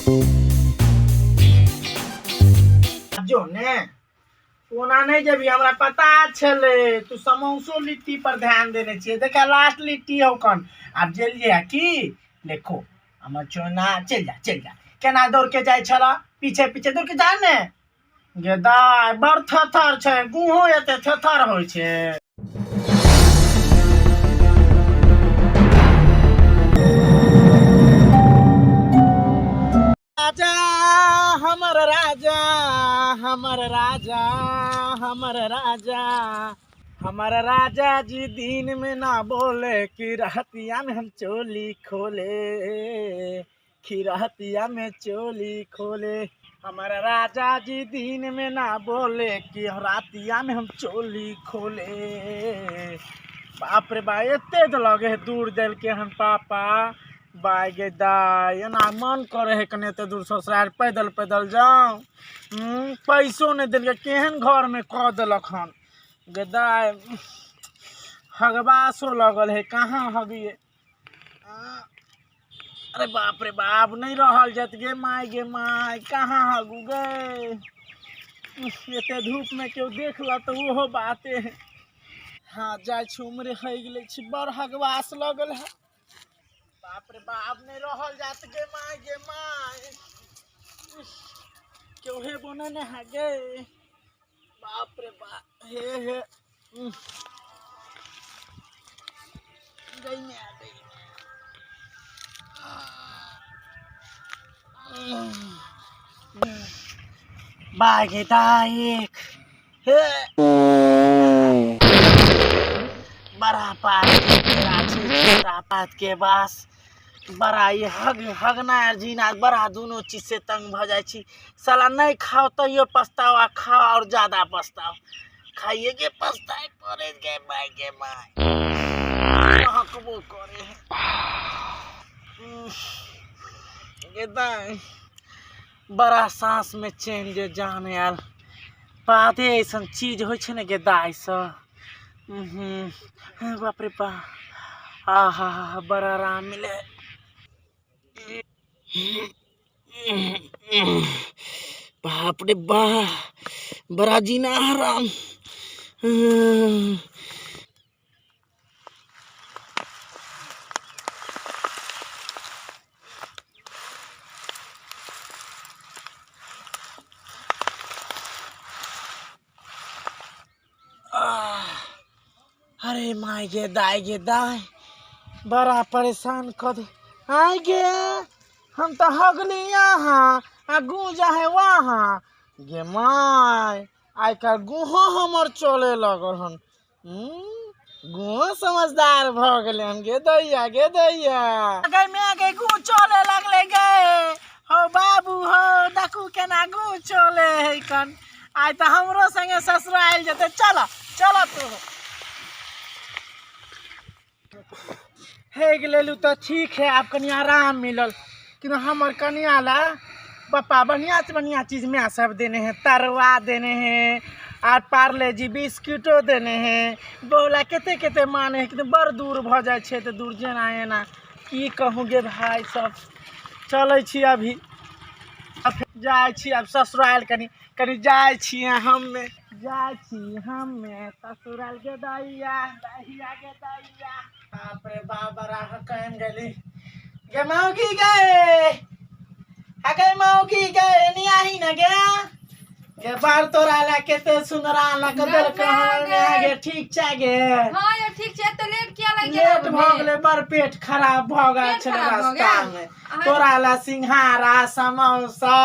जो ने ओना नहि जेबही, हमरा पता छलै तू समोसो लिट्टी पर ध्यान देने छियै। देखा लास्ट लिट्टी हौ कन आब जेलियै की देखो हमर चोना। चलि जा चलि जा, केना दौड़ के जाइ छल, पीछे पीछे दौड़ के जा ने गे दाय। बड़ थेथर छै, गुहो एते थेथर होइ छै। राजा हमर राजा, हमर राजा, हमर राजा, हमर राजा जी दिन में ना बोले कि रहतिया में हम चोली खोले, कि रहतिया में चोली खोले। हमर राजा जी दिन में ना बोले कि रातिया में हम चोली खोले। बाप रे बा, एते लगे है दूर देलके हन पापा। बाय गे दाय, एना मन करे है कने एते दूर ससुराल पैदल पैदल जाऊं। पैसो नहीं देलके, केहन घर में कऽ देलक हन गे दाय। हगबासो लगल है, कहाँ हगिए। अरे बाप रे बाप, नहीं रहल जात गे my, गे my, कहाँ हगू गे। एते धूप में केओ देख ल तऽ ओहो बाते है। हाँ जाइ छी, उम्र होइ गेलै छी, बड़ हगवास लगल है। बाप रे बाप, नहीं रहल जात गे my, गे my. केओ हे बोने ने है गे। बाप रे बाप, हे हे गई में आ गई। बागे दाइक हे बड़ा पात के पेड़ा छै, छोटा पात के बास बड़ा। ई हग हगना आर जीना बड़ा दुनू चीज से तंग भऽ जाइ छी। साला नहि खाओ तैयो पछताओ आ खाओ और ज्यादा पछताओ। खाइए के पछताए पड़े गे my, गे my. हकबो करे है गे दाई, बड़ा साँस में चैन जे जान आयल। पादे ऐसन चीज होइ छै ने गे दाइ सँ। बाप रे बा, आहा हा, बड़ा आराम मिले। बाप रे बा, बड़ा जीना हराम। अरे my गे दाय, गे दाय, बड़ा परेशान कर दे। आय गे, हम तो हगली यहाँ आ गू जाहे वहाँ गे my. आइ काल्हि गुहो हमर चले लगल हन। गुहो समझदार भऽ गेलै हन गे दैया, गे दैया। गे मैं गे गु चले लगले गे। हो बाबू हो, देखू केना गु चले है कन। आइ तऽ हमरो संगे ससुराल जेतै। चल चल तू हे गेलू तऽ ठीक है, आब कनि आराम मिलल। कि हमर कनिया ला पप्पा बढ़िया से बढ़िया चीज माय सब देने हैं, तरुआ देने हैं आर पार्ले जी बिस्कुटो देने हैं। बोला कते कते माने है कि बड़ दूर भऽ जाइ छै तऽ दूर जेना एना की कहूँ गे भाय सब। चलै छी अभी, जाइ छी आब ससुराल। कनि कनि जाइ छी हमे, जाइ छी हमे ससुराल गे दैया, दैया गे दैया। बाप रे बाप, बड़ा हकैम गेली गे मौगी गे। हकै मौगी गे, एनी आही न गे। गे बार तोरा ला केते सुंदर आला के देलक हन गे। ठीक छै गे? हाँ यार ठीक छै। एते लेट किया लागि गेल? लेट भऽ गेलै, बड़ पेट खराब भऽ गेल पेट छलै खराब भऽ रास्ता गेल? मे। तोरा ला सिंघाड़ा समोसा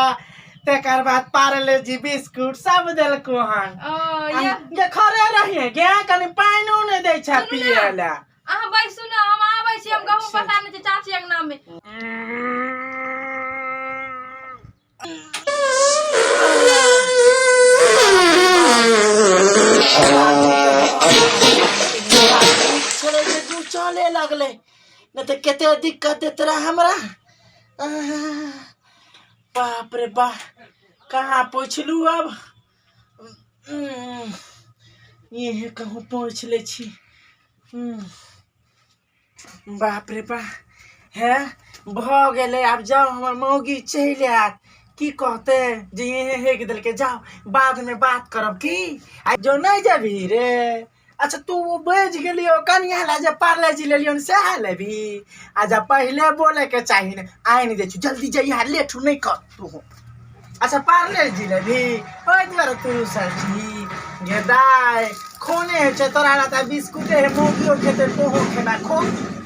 तकर बाद पार्ले जी बिस्कुट सब देलको हन। ओ ये गे खड़े रहिए गे, कनि पानिओ नहि दै छै सुनू ने। पिए ला। अहाँ बैसू ने, हम आबै छी। हम गहूँम पसारने छी चाची अंगना मे। छलै जे दू चले लगलै, नहि तऽ कते दिक्कत देत रहे हमरा। आह, बाप रे बाप, कहाँ पहुँचलू अब? इहे कहूँ पहुँच लै छी। बाप रे बा, हे भऽ गेलै। आब जाउ, हमर मौगी चलि आयत, की कहतै जे इहे हेक देलकै। जाउ, बादमे बात करब। की आ जो नहि जेबही रे? अच्छा, तू बजि गेलियो कनिया लए जे पार्ले जी लेलियो सएह लेबही? आ जब पहिले बोलैके चाही ने। आनि दै छी, जल्दी जइहा, लेट नहि कर तू। अच्छा, पार्ले जी लेबही, ओहि दुआरे तू रुसल छी। गे दाइ, खोने होइ छै तोरा लए तऽ बिस्कुटे हे। मौगियो खेतै, तोहूँ खेबा, खो,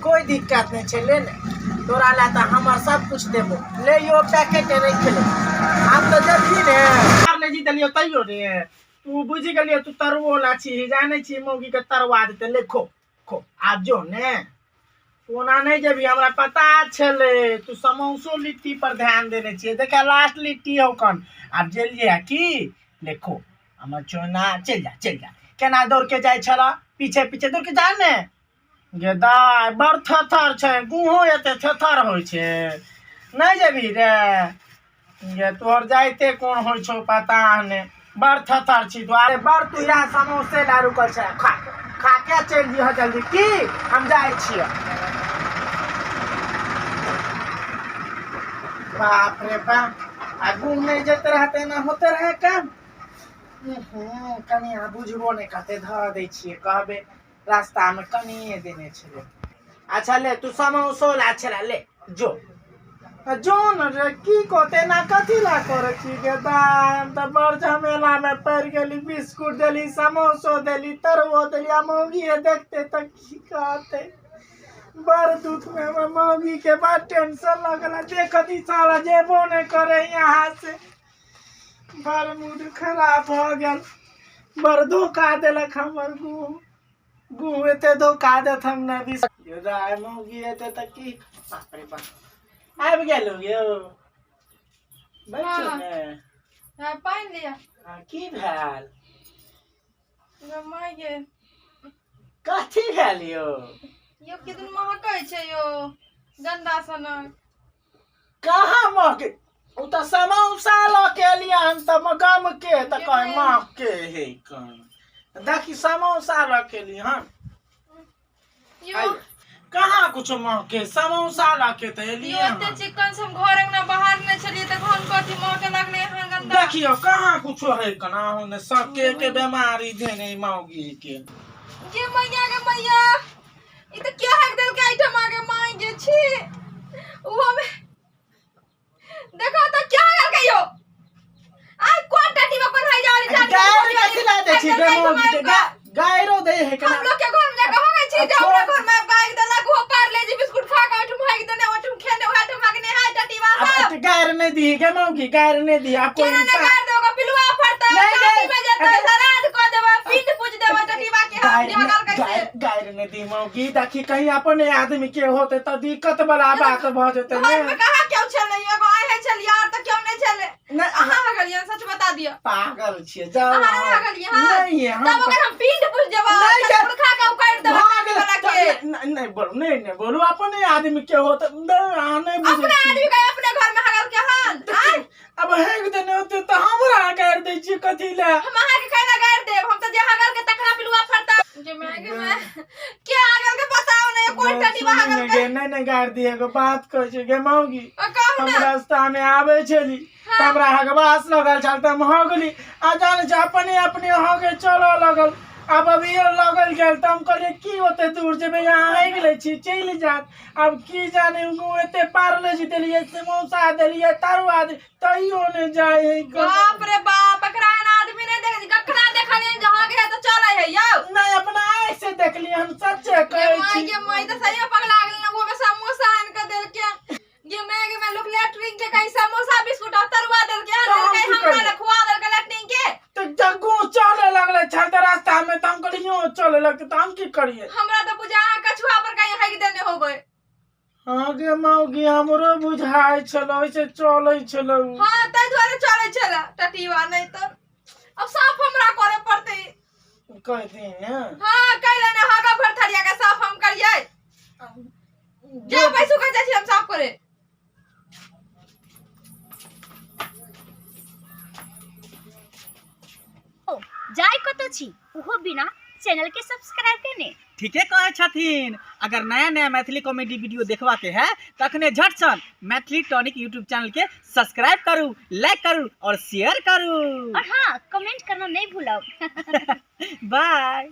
कोइ दिक्कत नहि छै। ले ने, तोरा लए तऽ हमर सब कुछ देबो। ले यो, पैकेट राखि ले। आब तऽ जेबही ने? पार्ले जी देलियो तैयो रे तू बुझि गेलियो, तू तरुओ ला छी, जानै छी मौगी के तरुआ देतै। ले, खो खो। आब जो ने, तू ओना नहि जेबही, हमरा पता छलै। तू समोसो लिट्टी पर ध्यान देने छियै। देखा, लास्ट लिट्टी हौ कन। आब जेलियै की? देखो हमर चोना, चलि जा, चलि जा। केना दौड़ के जाइ छल, पीछे पीछे दौड़ के जा ने। गे दाइ, बड़ थेथर छै, गुहो एते थेथर होइ छै। नहि जेबही रे? गे तोहर जाइते कोन होइ छौ पता नहि, बड़ थथर छी तू। अरे बड़ तू इएह समोसे ला रुकल छै। खा खा के चलि जइह जल्दी। की हम जाइ छियै। बाप रे बाप, आ गुम नहि जेते रहते ना होते रहे काम। कनि अहाँ बुझबो नहि करते, धऽ दै छियै, कहबै रास्तामे कनिए देने छलै। अच्छा ले, तू समोसो ला छला, ले जो जो न रे। की कहते ना, कथी ला करै छी? गे दाइ, हम तऽ बड़ झमेलामे पड़ि गेली। बिस्कुट देली, समोसो देली, तरुओ देली, आ मौगी देखते तऽ की कहते? बड़ दुखमे हमर मौगीके बड़ टेंशन लगल। देखत ई साला जेबो नहि करे यहाँ से। बड़ मूड खराब भऽ गेल। बड़ धोखा देलक हमर गुह। गुह एते धोखा देत हम नहि बिस राय। मौगी एते तऽ की? बाप रे बाप, आबि गेलहुँ यौ? बैठू। हाँ। ने। हाँ, पानि लिअ। हाँ, की भेल? माय गे। कथी भेल यौ? यौ, किदन महकै छै यौ, गन्दा सनक। कहाँ महके? ओ तऽ समोसा लऽ के एलियै हन तऽ गम के तऽ कहे महके हे कन। देखी, समोसा लऽ के एली हन। यौ। आइए। कहाँ कुछो महके? समोसा लऽ के तऽ यौ, एलियै एते हन। चिकन से हम घर अंगना बाहर नहि छलियै, तखन कथी महके लागलै यहाँ गन्दा? देखियौ, कहाँ कुछो है कना होने सबके के बीमारी देने मौगी के। गे मैया, गे मैया, ई तऽ क्या हक देलकै एहिठाम आगे? माय गे, छी। ओहो में देखो तऽ क्या हक यौ। आइ कोन टाटी में कोन हाई जाली? गायर कथी ला दै छी गे मौगी के? गायरो दै है हम केना? लोग के घर में जाके हो गई छी जे हमरा घर में गाय देलक, वो पारले जी बिस्कुट खा के ओठम भागि देने, ओठम खेने, ओठम भागने है टटीवा अब सब। एते गायर नहीं दी गे मौगी, गायर नहीं दी। आप कोई केना ने इंसान गाड़ देबो? पिलुआ फड़तै। नहीं, छाती नहीं। में जेतै, श्राद्ध कऽ देबै, पिंड पूज देबै टटीवा के। हम गायर निहगल नहीं- कैसे? गायर गायर नहीं दी मौगी। देखी, कहीं अपने आदमी के होते तऽ दिक्कत वाला बात भऽ जेतै। घर ने में कहाँ केओ छलै? एगो अहें छलियै, और तऽ केओ नहि छलै। नहि, अहाँ अहाँ हगलियै? सच बता दिअ। पागल छियै, जाउ। अहाँ नहि हगलियै? हँ? नहीं, हम तब अगर हम पिंड पूज देबै, नहीं, तऽ पुरखा के उखाड़ि देबै भऽ टटी गेल। वाला के। नहि नहि बोलू, नहि नहि बोलू। अपने आदमी के होते, नहि, अहाँ नहि बुझै अपने छी। आदमी के अपने घर में हगल के हन आँय? अब हेक देने होते तऽ हमरा गारि दै छियै कथी लए? हम अहाँके कैला गारि देब? हम तऽ जे हगल के तकरा पिलुआ फड़ता। जे मैं के मैं के हगल के बताओ ने, कोन टटी बा हगल के? गे, नहि नहि गारि दिए, एगो बात कहै छै गे मौगी। आ, कहू हम ने। रास्ता में आबै छली तऽ हमरा हगबास लगल छल तऽ हम हगली, आ जानै छै, अपने अपने हगे चलऽ लगल। आब अभियो लगल गेल तऽ हम कहलियै की ओते दूर जेबै, यहाँ हगि लै छी, चलि जायत। आब की जाने, एते पारले जी देलियै, समोसा देलियै, तरुआ देलियै, तैयो नहि जाइ है। बाप रे बाप, एकरा एहन आदमी नहि देख कखना देखलियै जे हगे है तऽ चलै है यौ। नहि, अपना आँखि से देखलियै, हम सच्चे कहै माय छी। गे माय, तऽ सही में पगला गेल ने। वो में समोसा आनि के देलकै। गे माय गे माय, लोग लैट्रिन के कहीं समोसा बिस्कुट और तरुआ देलकै हन। तऽ हम देलकै की हमरा करियै? लए खुआ देलकै लैट्रिन के। तऽ जग्गू चले लगलै छल तऽ रास्ता में, तऽ हम कहलियै यो चले लगतै तऽ हम की करियै? हमरा तऽ बुझा अहाँ कछुआ पर कहीं हगि देने होबै। हाँ गे मौगी, हमरो बुझाइ छल, ओइसे चलै छलौ। हाँ, ताहि दुआरे चलै छलै टटीवा, नहि तऽ अब साफ हमरा करे पड़तै। कह दी ने। हाँ, कैले ने हगा भर थरिया के साफ हम करियै? जा, पैसो के जाइ छी हम साफ करे। ओ जाय कतऽ छी, ओहो बिना चैनल के सब्सक्राइब केने? ठीके कहै छथिन। अगर नया नया मैथिली कॉमेडी वीडियो देखबा के है तखने झटसन मैथिली टॉनिक यूट्यूब चैनल के सब्सक्राइब करू, लाइक करू और शेयर करू। और हाँ, कमेंट करना नहीं भूलब। बाय।